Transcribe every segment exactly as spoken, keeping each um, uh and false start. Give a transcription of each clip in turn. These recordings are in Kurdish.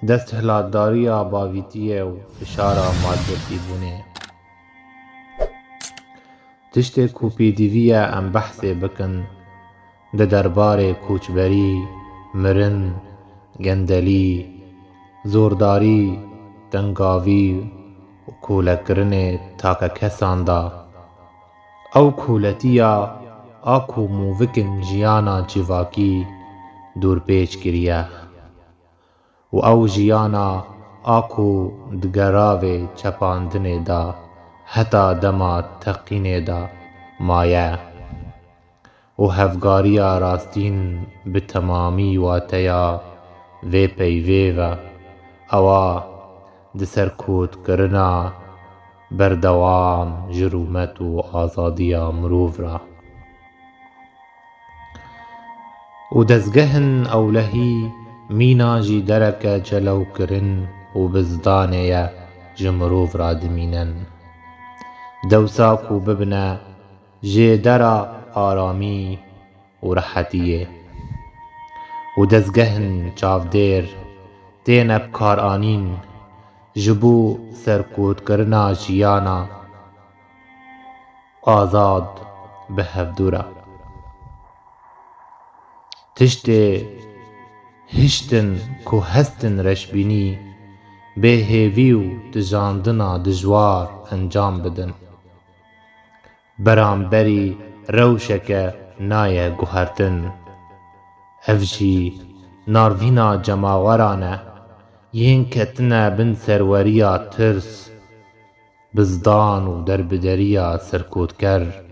Desthilatdariya bavîtiyê û fişara malgirtîbûnê. Tiştê ku pêdivî ye em behsê bikin, di derbarê koçberî, mirin, gendelî, zordarî, tengavî û kolekirinê takekesan de. Ew koletiya a ku movikên jiyana civakî dûrpêç kiriye û ew jiyana a ku di geravê çepandinê de heta dema teqînê de maye û hevgariya rastîn bi temamî wateya vê peyvê ve, ew a di serkotkirina berdewam ji rûmet û azadiya mirov re. Û dezgehên ewlehî mîna jî dereke celewkirin û bizdanê ye ji mirov re dimînin. Dewsa ku bibine jêdera aramî û rehetiyê û dezgehên çavdêr têne bikaranîn ji bo serkotkirina jiyana azad bi hevdû re. Tiştê hiştin ku hestin reşbînî bêhêvî û tijandina dijwar encam bidin. Beramberî rewşeke naye guhertin. Ev jî narvîna cemaweran e yên ketine bin serweriya tirs, bizdan û derbideriya serkotker.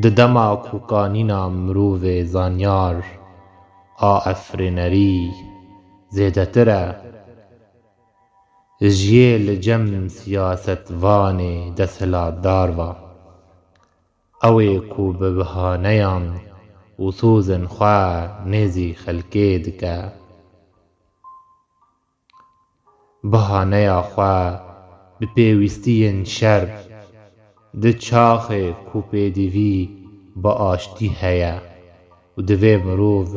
Di dema ku kanîna mirovê zanyar a efrênerî zêdetir e, ji yê li cem siyasetvanê desthilatdar ve. Ew ê ku bi bihaneyan û sozên xwe nêzî xelkê dike. Bihaneya xwe bi pêwîstiyên şer di çaxê ku pêdivî bi aştî heye û divê mirov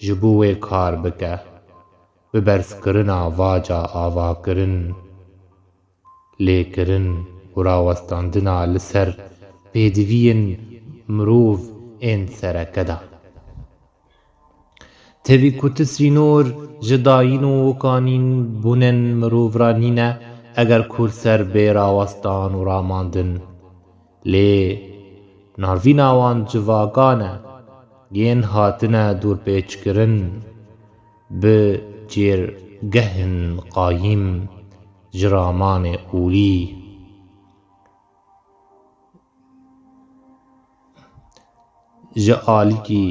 ji bo wê kar bike. Bi berzkirina vaca avakirin, lêkirin û rawestandina li ser pêdiviyên mirov ên sereke de. Tevî ku ti sînor ji dayîn û kanîn bûnên mirov re nîne, eger ku li ser bê rawestan û ramandin. Lê narvîna wan civakan e, yên hatine dûrpêçkirin bi çêrgehên qayîm ji ramanê olî, ji alîkî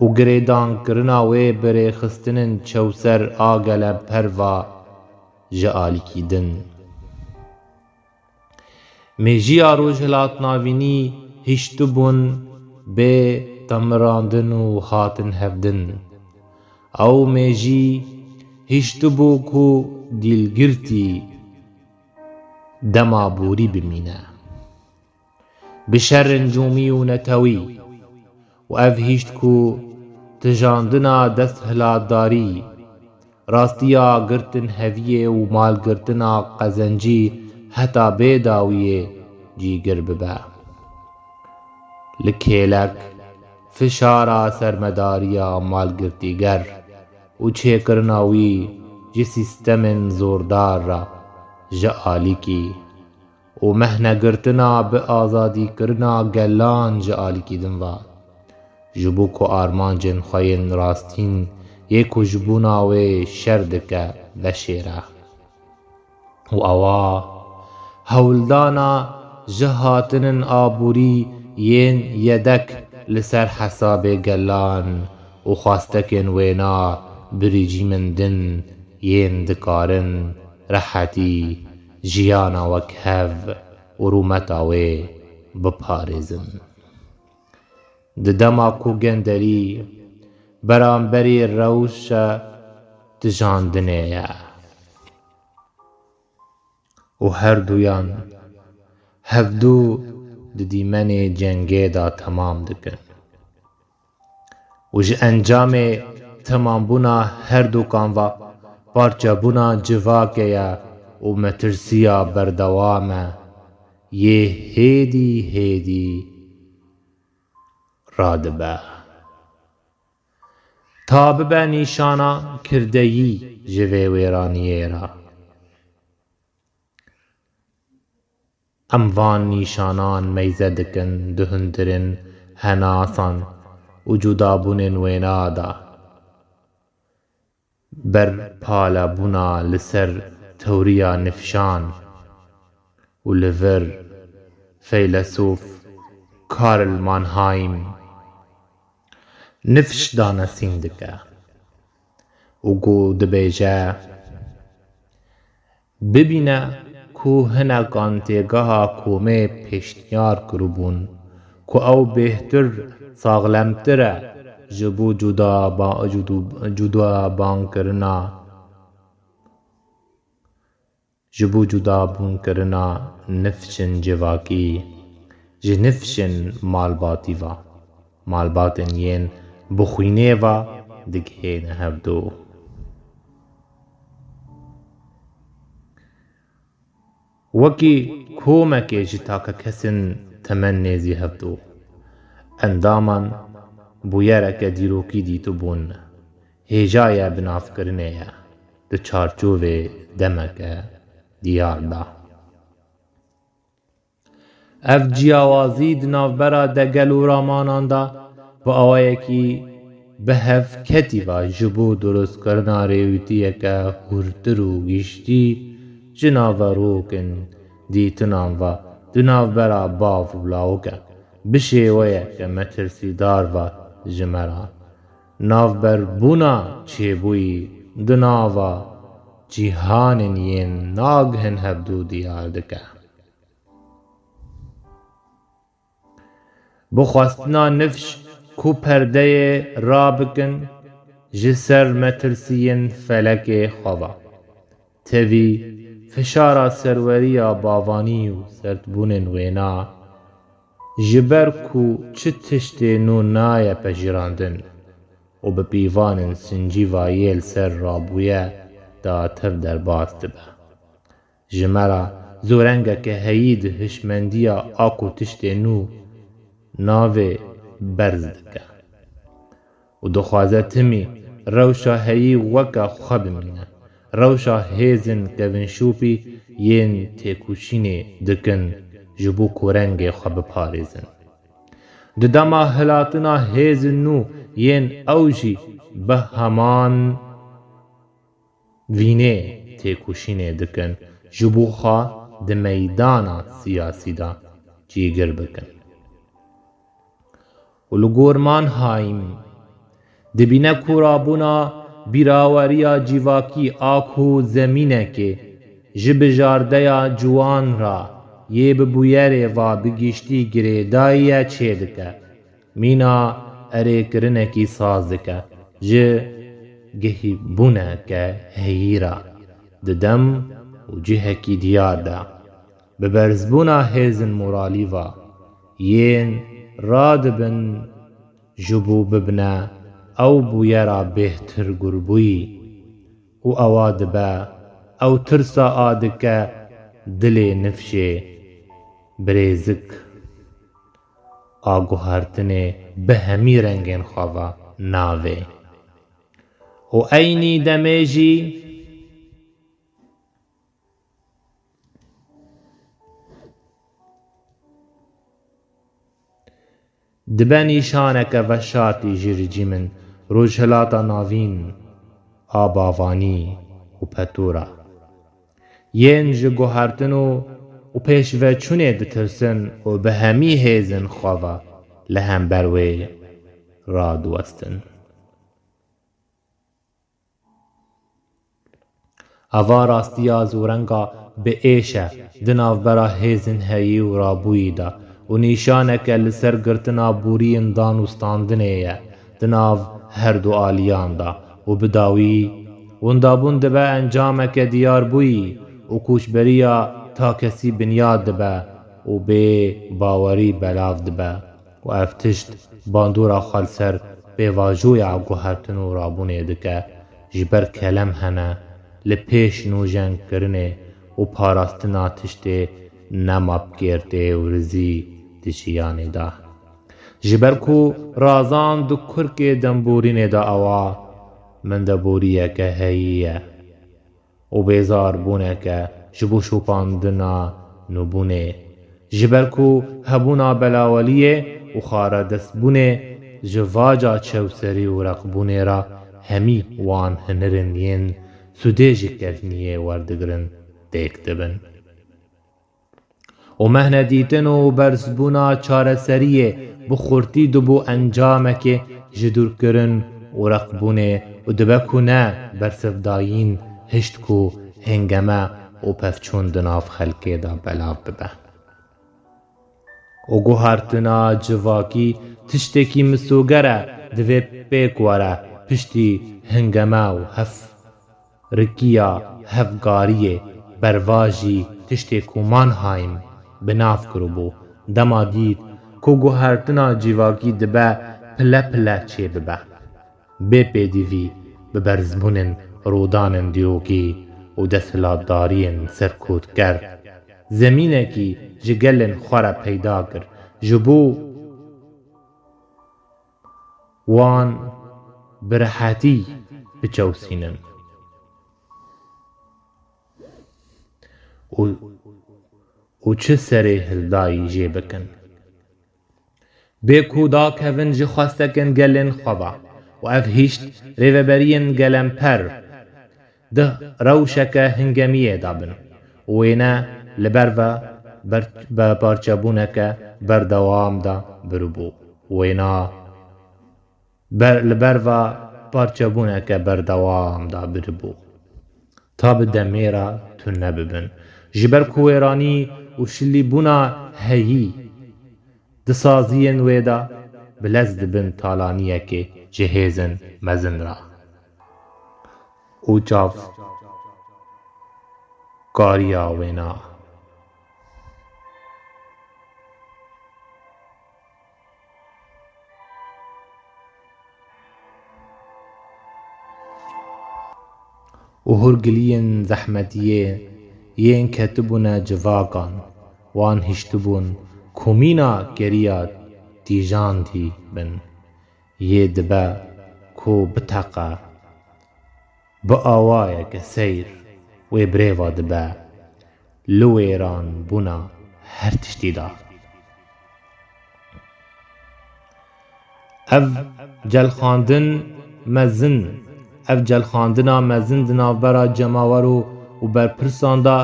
û girêdankirina wê bi rêxistinên çewser a gelemperva ji alîkî din. Mêjiya Rojhilat Navînî hiştibûn bê temirandin û hatin hevdin. Ew mêjî hiştibû ku dîlgirtî dema borî bimîne. Bi şerên cûmî û netewî û ev hişt ku tijandina desthilatdarî, rastiya girtin heviyê û malgirtina qezencî heta bê dawiyê cîgir bibe. Li kêlek fişara sermedariya malgirtîger û çêkirina wî ji sîstemên zordar re ji alîkî û mehnegirtina bi azadîkirina gelan ji alîkî din ve, ji bo ku armancên xwe yên rastîn yê ku ji bona wê şer dike veşêre. Û ewa hewldana ji hatinên aborî yên yedek li ser hesabê gelan û xwestekên wêna bi rejîmên din yên dikarin rehetî jiyana wekhev û rûmeta wê biparêzin. Di dema ku genderî beramberî rewşa tijandinê ye û herduyan hevdu di dîmenê cengê de temam dikin. Û ji encamê temambûna herdukan ve parçebûna civakê ye û metirsiya berdewam e yê hêdî hêdî radibe. Ta bibe nîşana kirdeyî ji vê wêraniyê re. Em van nîşanan meyze dikin di hundirên henasan û cudabûnên wêna de. Ber palebûna li ser tewriya nifşan û li vir feylesûf Karl Mannheim nifş danesîn dike û ku dibêje, bibîne ku hinekan têgeha komê pêşniyar kiribûn ku ew bêhtir, saxlemtir e ji bo cuda ba-, cudu-, cudabankirina, ji bo cudabûnkirina nifşên civakî ji nifşên malbatî ve, malbatên yên bi xwînê ve digihêne hevdû. Wekî komekê ji takekesên temenê zî hevdû. Endaman bûyereke dîrokî dîtibûn. Hêjayê binavkirinê ye di çarçovê demeke diyar de. Ev ciyawazî di navbera degel û ramanan de bi awayekî bi hev ketî ve ji bo durustkirina rêwîtiyeke hûrtir û giştî ji naverokên dîtinan ve di navbera bav û lawik e, bi şêweyeke metirsîdar ve ji me re navberbûna çêbûyî di nava cîhanên yên nagihin hevdû diyar dike. Bi xwestina nifş ku perdeyê rabikin ji ser metirsiyên felekê xwe ve. Tevî fişara serweriya bavanî û serdbûnên wêna, ji ber ku çi tiştê nû naye pejirandin û bi pîvanên sincî ve yê li ser rabûye de tev derbas dibe. Ji me re zorengeke heyî di hişmendiya a ku tiştê nû navê berz dike û dixwaze timî rewşa heyî weke xwe bimîne. Rewşa hêzên kevinşopî yên têkoşînê dikin ji bo ku rengê xwe biparêzin. Di dema hilatina hêzên nû yên ew jî bi heman vînê têkoşînê dikin, ji bo xwe di meydana siyasî de cîgir bikin. Û li gor Mannheim dibîne ku rabûna bîraweriya civakî a ku zemînekê ji bijardeya ciwan re yê bi bûyerê ve bi giştî girêdayî ye çêdike. Mîna erêkirinekî saz dike ji gihîbûneke heyî re di dem û cihekî diyar de. Bi berzbûna hêzên moralî ve yên radibin ji bo bibine ew bûyera bêhtir gurbûyî û ewa dibe ew tirsa a dike dilê nifşê birêzik a guhertinê bi hemî rengên xwe ve navê. Û eynî demê jî dibe nîşaneke veşartî ji rejîmên Rojhilata Navîn a bavanî û petora. Yên ji guhertin û, û pêşveçûnê ditirsin û bi hemî hêzên xwe ve li hember wê radiwestin. Eva rastiya zorenga bi êş e di navbera hêzên heyî û rabûyî de û nîşaneke li ser girtina boriyên dan û standinê ye di nav her du aliyan de û bi dawî windabûn dibe encameke diyarbûyî û koçberiya takesî binyat dibe û bê bawerî belav dibe û ev tişt bandora xwe li ser pêvajoya guhertin û rabûnê dike, ji ber kelem hene li pêş nûjenkirinê û parastina tiştê nema bi kêrtê û rizî di jiyanê de. Ji ber ku razan di kurkê demborînê de awa, mindeboriyeke heyî ye. û bêzarbûneke ji bo şopandina nûbûnê. Ji ber ku hebûna belaweliyê û xaredestbûnê ji vaca çewserî û reqbûnê re hemî wan hinirin yên sûdê ji kevniyê werdigirin têk dibin. û mehnedîtin û berzbûna çareseriyê bi xurtî dibû encamekê ji dûrkirin û reqbûnê û dibe ku ne bersivdayîn hişt ku hengeme û pevçûn di nav xelkê de belav bibe. û guhertina civakî tiştekî misoger e, divê pêk were piştî hingeme û hev rikiya hevgariyê bervajî tiştê ku Mannheim bi nav kiribû, dema dît ku guhertina civakî dibe pile pile çêbibe. Bê pêdivî bi berzbûnên rûdanên dîrokî û desthilatdariyên serkûtker, zemînekî ji gelên xwe re peyda kir, ji bo wan bi rehetî biçewsînin û, û çi serê hildayî jê bikin. Bê ku dakevin ji xwestekên gelên xwe ve û ev hişt rêveberiyên gelemper di rewşeke hingemiyê de bin û wêne li ber ve ber-, be parçebûneke berdewam de biribû. Wêna ber-, li ber ve parçebûneke berdewam de biribû. Ta bi demê re tune bibin. Ji ber ku wêranî û şilîbûna heyî di saziyên wê de bi lez dibin talaniyekê ji hêzên mezin re. Û çav kariya wêna. û hurgiliyên zehmetiyê yên ketibûne civakan, wan hiştibûn ku mîna keriya tîjandî bin, yê dibe ku biteqe, bi awayeke seyr wê birêva dibe li wêranbûna her tiştî de. Ev celxandin mezin, ev celxandina mezin di navbera cemawer û, û berpirsan de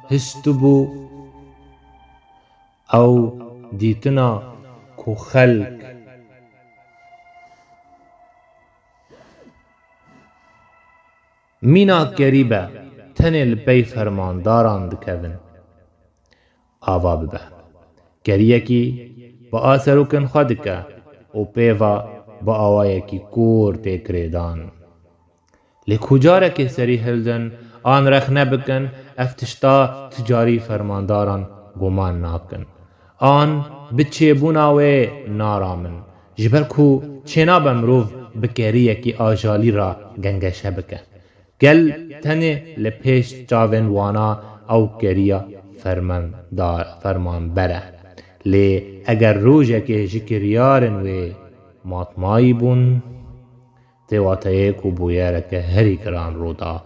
hiştibû. Ew dîtina ku xelk mîna kerî be, tenê li pey fermandaran dikevin, ava bibe. Keriyekî bi a serokên xwe dike û pêva bi awayekî kûr tê girêdan. Lê ku carekê serî hildin an rexne bikin, ev tişta tu carî fermandaran guman nakin. An bi çêbûna wê naramin. Ji ber ku çênabe mirov bi keriyekî ajalî re gengeşe bike. Gel tenê li pêş çavên wana ew keriya fermanda-, fermanber e. Lê eger rojekê ji kiryarên wê matmayî bûn, tê wateyê ku bûyereke herî giran rû da.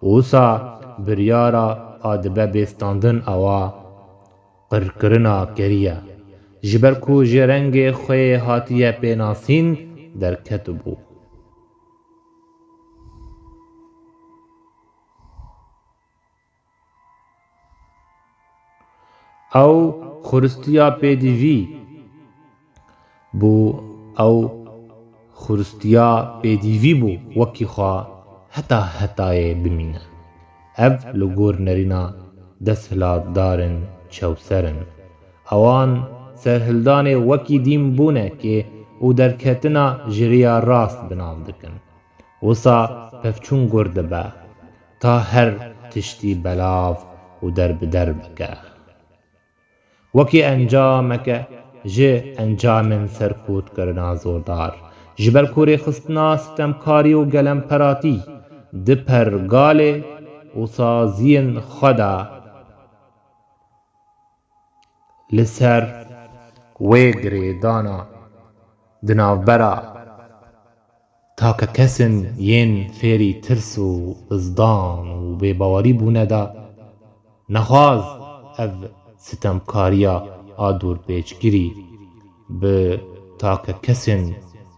Wisa biryara a dibe bêstandin ewa qirkirina keriye. Ji ber ku ji rengê xwe hatiye pênasîn derketibû. Ew xuristiya pêdivî bû, ew xuristiya pêdivî bû wekî xwe heta hetayê bimîne. Ev li gor nerîna desthilatdarên çewser in. Ewan serhildanê wekî dîn bûnekê û derketina ji riya rast bi nav dikin. Wisa pevçûn gur dibe, ta her tiştî belav û derbider bike. Wekî encameke ji encamên serkûtkirina zordar, Ji ber ku rêxistina sitemkarî û gelemperatî di pergalê û saziyên xwe de li ser wê girêdana di navbera takekesên yên fêrî tirs û bizdan û bêbawerî bûne de, nexwaz ev sitemkariya a dorpêçkirî bi takekesên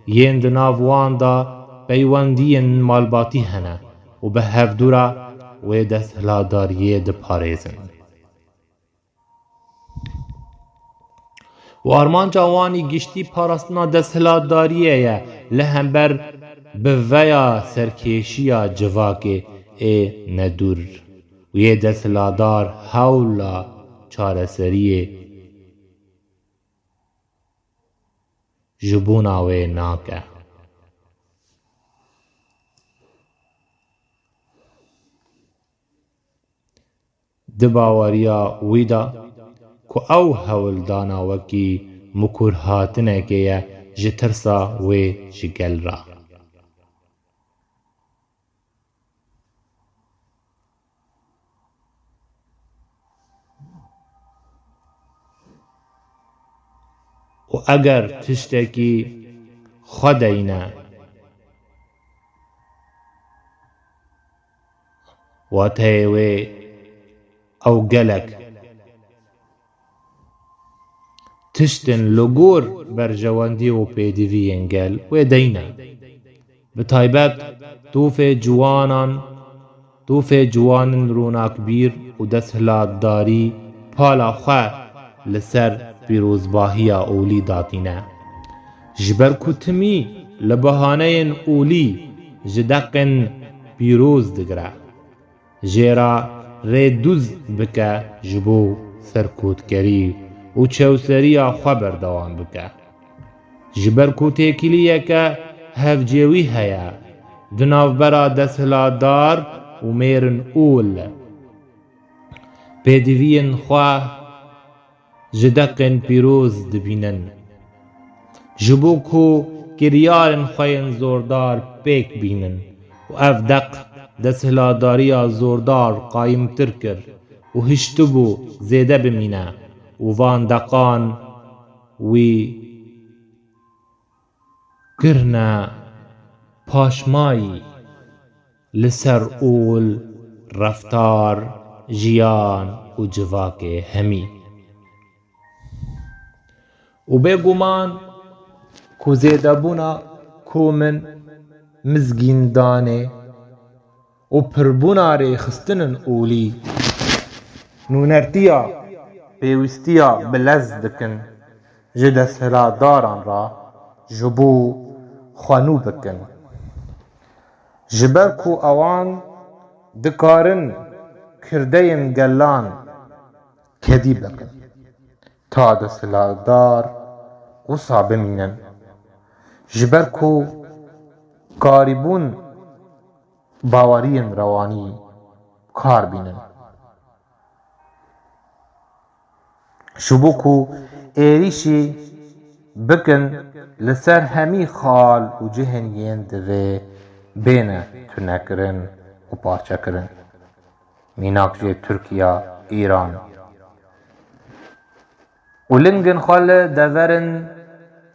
yên di nav wan de peywendiyên malbatî hene û bi hevdû re wê desthilatdariyê diparêzin. Û armanca wan î giştî parastina desthilatdariyê ye li hember bi veya serkêşiya civakê ê nedûr û yê desthilatdar hewla çareseriyê ji bona wê nake. Di baweriya wî de ku ew hewldana wekî mikurhatinekê ye ji tirsa wê ji gel re. Û eger tiştekî xwe deyne, wateyê wê ew gelek tiştên li gor berjewendî û pêdiviyên gel wê deyne. Bi taybet tûfê ciwanan, tûfê ciwanên ronakbîr û desthilatdarî pala xwe li ser pîrozbahiya olî datîne. Ji ber ku timî li bahaneyên olî ji deqên pîroz digire. Jê re rê dûz bike ji bo serkotkerî û çewseriya xwe berdewam bike. Ji ber ku têkiliyeke hevcêwî heye di navbera desthilatdar û mêrin ol. Pêdiviyên xwe ji deqên pîroz dibînin. Ji bo ku kiryarên xwe yên zordar pêk bînin û ev deq desthilatdariya zordar qayimtir kir û hiştibû zêde bimîne û van deqan wî kirine paşmayî li ser ol, reftar, jiyan û civakê hemî. Û bêguman ku zêdebûna komin, mizgîndanê û pirbûna rêxistinên olî nûnertiya pêwîstiya bilez dikin ji desthilatdaran re ji bo xwe nû bikin. Ji ber ku ewan dikarin kirdeyên gelan kedî bikin, ta desthilatdar wisa bimînin. Ji ber ku karîbûn baweriyên rewanî kar bînin. Ji bo ku êrîşî bikin li ser hemî xal û cihên yên divê bêne tunekirin û parçekirin. Mînak jê Tirkiye, Îran. Û lingên xwe li deverin,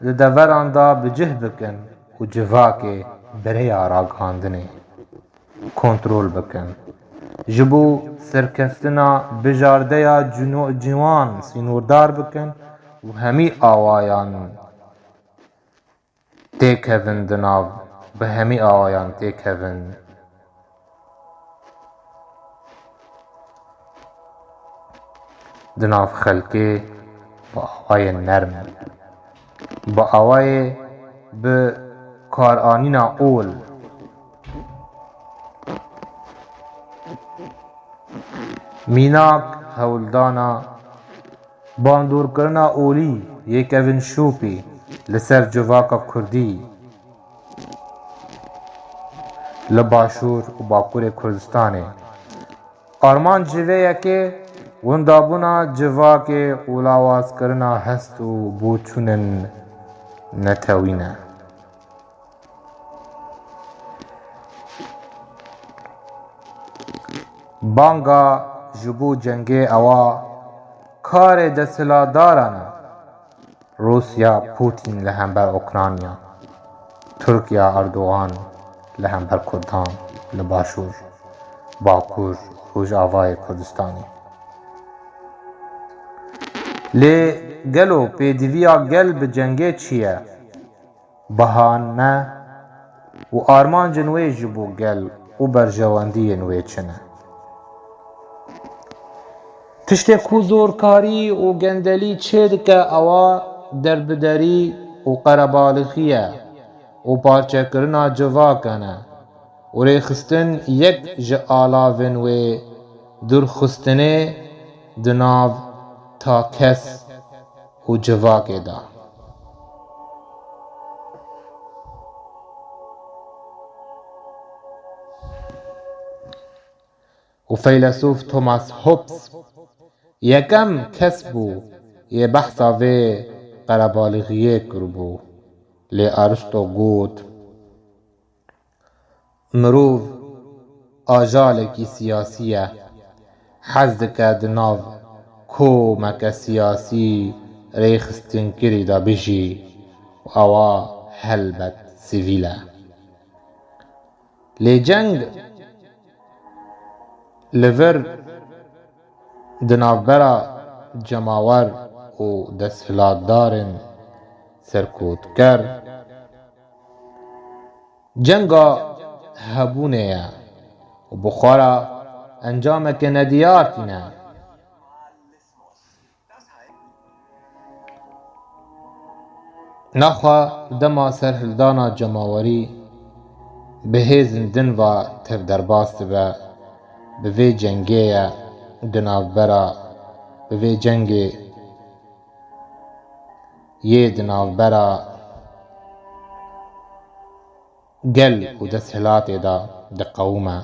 li deveran de bi cih bikin û civakê bi rêya ragihandinê kontrol bikin. Ji bo serkeftina bijardeya cino-, ciwan sînordar bikin û hemî awayan têkevin di nav, bi hemî awayan têkevin di nav xelkê bi awayên nerm, bi awayê bi karanîna ol. Mînak hewldana bandorkirina olî yê Kevin Şopî li ser civaka kurdî li Başûr û Bakurê Kurdistanê. Armanc ji vê yekê windabûna civakê û lawazkirina hest û boçûnên netewî ne. Banga ji bo cengê ewa karê desthilatdaran e. Rûsya Putin li hember Ukrayna, Tirkiya Erdogan li hember Kurdan li Başûr, Bakur, Rojavayê Kurdistanê. Lê gelo pêdiviya gel bi cengê çi ye? Bahane û armancên wê ji bo gel û berjewendiyên wê çi ne? Tiştê ku zorkarî û gendelî çêdike ewa derbiderî û qerebalixî ye û parçekirina civakê ne û rêxistin yek ji alavên wê dûrxistinê di nav takes û civakê de. Û feylesûf Thomas Hobbes yekem kes bû yê behsa vê qerebalixiyê kiribû. Lê Aristo got, mirov ajalekî siyasî ye. Hez dike di nav komeke siyasî rêxistinkirî de bijî û ewa helbet sivîl e. Lê ceng li vir di navbera cemawer û desthilatdarên serkotker cenga hebûnê ye û bi xwe re encameke nediyar tîne. Naxwe dema serhildana cemawerî bi hêzên din ve tevderbas dibe, bi vê cengê ye di navbera, bi vê cengê yê di navbera gel û desthilatê de diqewime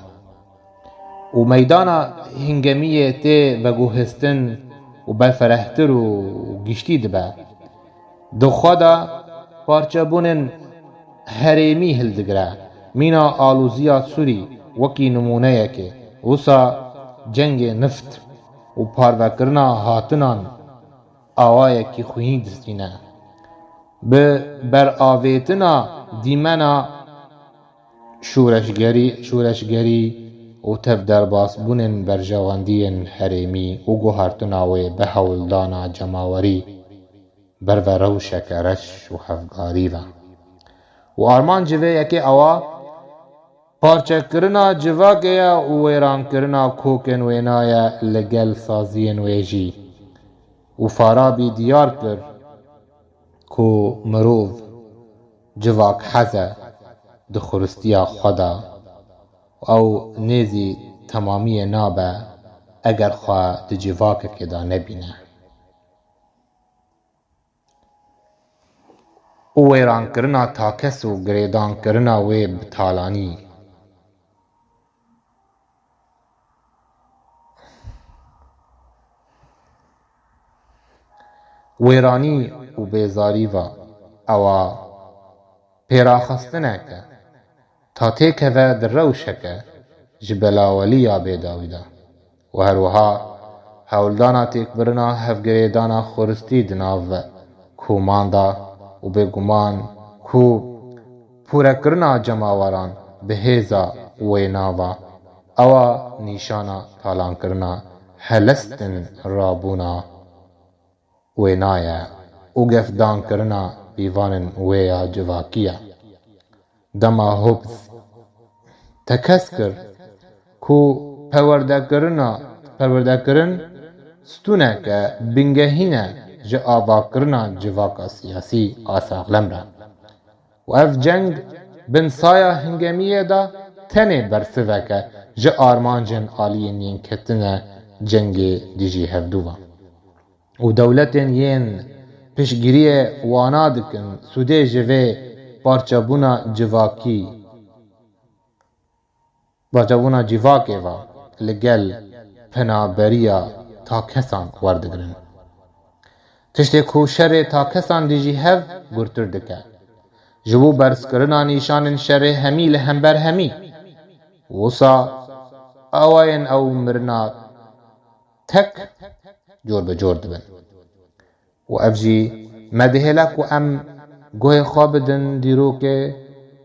û meydana hingemiyê tê veguhêstin û berferehtir û giştî dibe. Di xwe de parçebûnên herêmî hildigire. Mîna alozîya Sûrî wekî nimûneyekê, wisa cengê nift û parvekirina hatinan awayekî xwînî distîne. Bi beravêtina dîmena şoreşgerî, şoreşgerî û tevderbasbûnên berjewendiyên herêmî û guhertina wê bi hewldana cemawerî ber ve rewşeke reş û hevgarî ve. Û armanc ji vê yekê ewa parçekirina civakê ye û wêrankirina kokên wêna ye li gel saziyên wê jî. Û Farabî diyar kir ku mirov civak hez e di xuristiya xwe de û ew nêzî temamiyê nabe eger xwe di civakekê de nebîne. Û wêrankirina takes û girêdankirina wê bi talanî. Wêranî û bêzarî ve ewa pêraxistineke ta têkeve di rewşeke ji belawelî ya bêdawî de û her wiha hewldana têkbirina hevgirêdana xuristî di nav koman de û bêguman ku pûrekirina cemaweran bi hêza wêna ve ewa nîşana talankirina helestin rabûna wêna ye û gefdankirina pîvanên wê ya civakî ye. Dema Hobbes tekez kir ku perwerdekirina, perwerdekirin stûneke bingehîn e ji avakirina civaka siyasî a saxlem re. Û ev ceng bin saya hingemiyê de tenê bersiveke ji armancên aliyên yên ketine cengê dijî hevdû ve. Û dewletên yên piştgiriyê wana dikin, sûdê ji vê parçebûna civakî, parçebûna civakê ve li gel penaberiya takesan werdigirin. Tiştê ku şerê takesan dijî hev gurtir dike. Ji bo berzkirina nîşanên şerê hemî li hember hemî. Wisa awayên ew mirina tek cor bi cor dibin. Û ev jî me dihêle ku em guhê xwe bidin dîrokê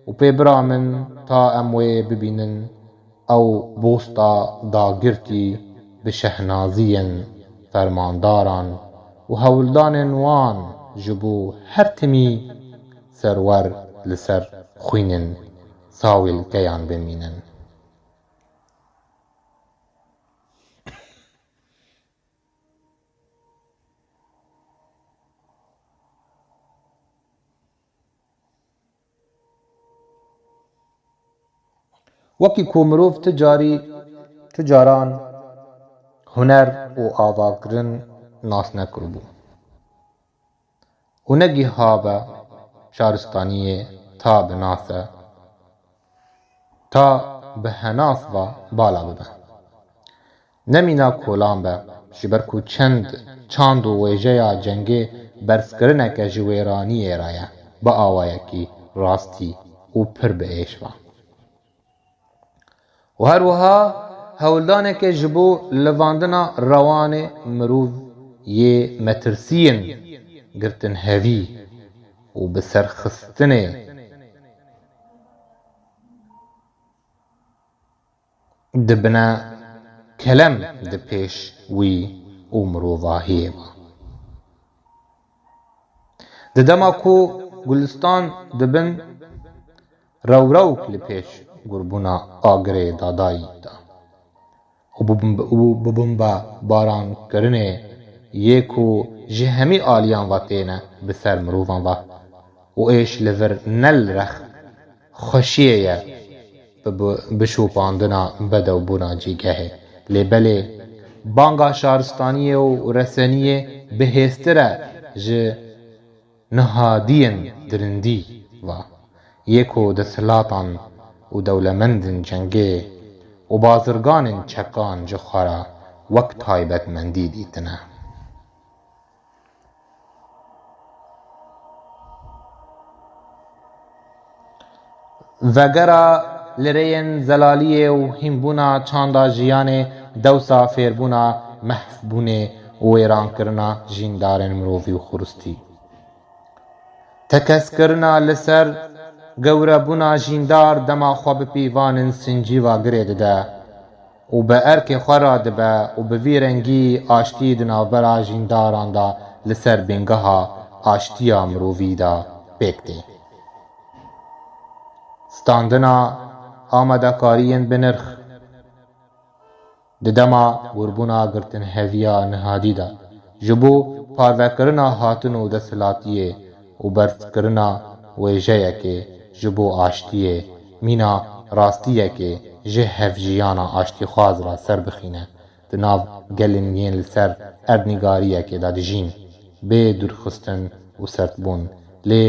û pê biramin ta em wê bibînin, ew bosta dagirtî bi şehnaziyên fermandaran û hewldanên wan ji bo her timî serwer li ser xwînên sawîlkeyan bimînin. Wekî ku mirov tu carî, tu caran huner û avakirin nas nekiribû û negihî habe şaristaniyê ta bi nas e, ta bi henas ve bala bibe. Nemîna kolan be, ji ber ku çend çand û wêjeya cengê berzkirineke ji wêraniyê re ye, bi awayekî rastî û pir bi êş ve. Û her wiha hewldaneke ji bo livandina rewanê mirov yê metirsiyên girtinhevî û bi serxistinê dibine kelem di pêş wî û mirovahiyê ve. Di dema ku gulistan dibin rewrewk li pêş gurbûna agirê dadayî de û bi bombe, û bi bombe barankirinê yê ku ji hemî aliyan ve têne bi ser mirovan ve û êş li vir ne li rex xweşiyê ye bi, bi, bi şopandina bedewbûna cîgehê. Lê belê banga şaristaniyê û reseniyê bihêztir e ji nihadiyên dirindî ve, yê ku desthilatan û dewlemendên cengê û bazirganên çekan ji xwe re wek taybetmendî dîtine. Vegera li rêyên zelaliyê û hînbûna çanda jiyanê, dewsa fêrbûna mehvbûnê û wêrankirina jîndarên mirovî û xuristî. Tekeskirina li ser gewrebûna jîndar dema xwe bi pîvanên sincî ve girê dide û bi erkê xwe radibe û bi vî rengî aştî di navbera jîndaran de li ser bingeha aştiya mirovî de pêk tê. Standina amadekariyên binirx. Di dema gurbûna girtinheviya nihadî de, ji bo parvekirina hatin û desthilatiyê û berzkirina wêjeyekê ji bo aştiyê, mîna rastiyekê ji hevjiyana aştîxwaz re serbixîne, di nav gelên yên li ser erdnîgariyekê de dijîn, bê dûrxistin û serdbûn, lê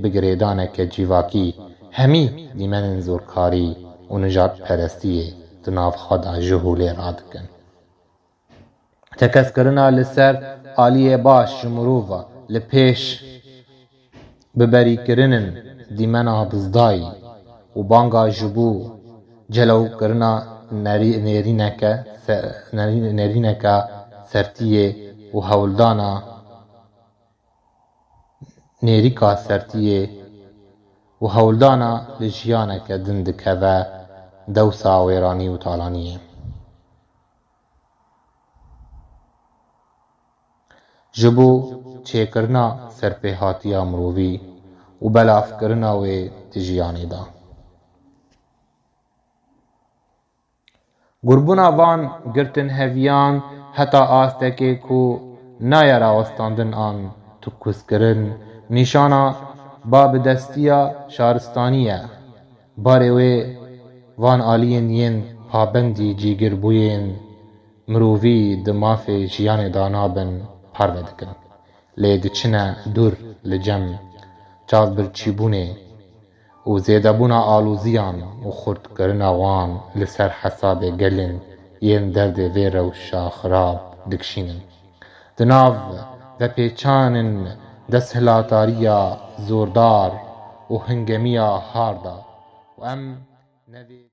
bi girêdaneke civakî hemî dîmenên zorkarî û nijadperestiyê di nav xwe de ji holê radikin. Tekeskirina li ser aliyê baş ji mirova li pêş biberîkirinên dîmena bizdayî û banga ji bo celewkirina nerî-, nêrîneke se-, nerî-, nêrîneke sertiyê û hewldana nêrîka sertiyê û hewldana li jiyaneke din dikeve dewsa wêranî û talaniyê. Ji bo çêkirina serpêhatiya mirovî û belavkirina wê di jiyanê de. Gurbûna van girtinheviyan heta astekê ku nayê rawestandin an tikuskirin, nîşana babidestiya şaristanî ye. Barê wê van aliyên yên pabendî cîgirbûyên mirovî di mafê jiyanê de nabin parve dikin. Lê diçine dûr li cem çavbirçîbûnê û zêdebûna aloziyan û xurtkirina wan li ser hesabê gelên yên derdê vê rewşa xirab dikişînin. Di nav vepêçanên desthilatdariya zordar û hingemiya har de û em nevê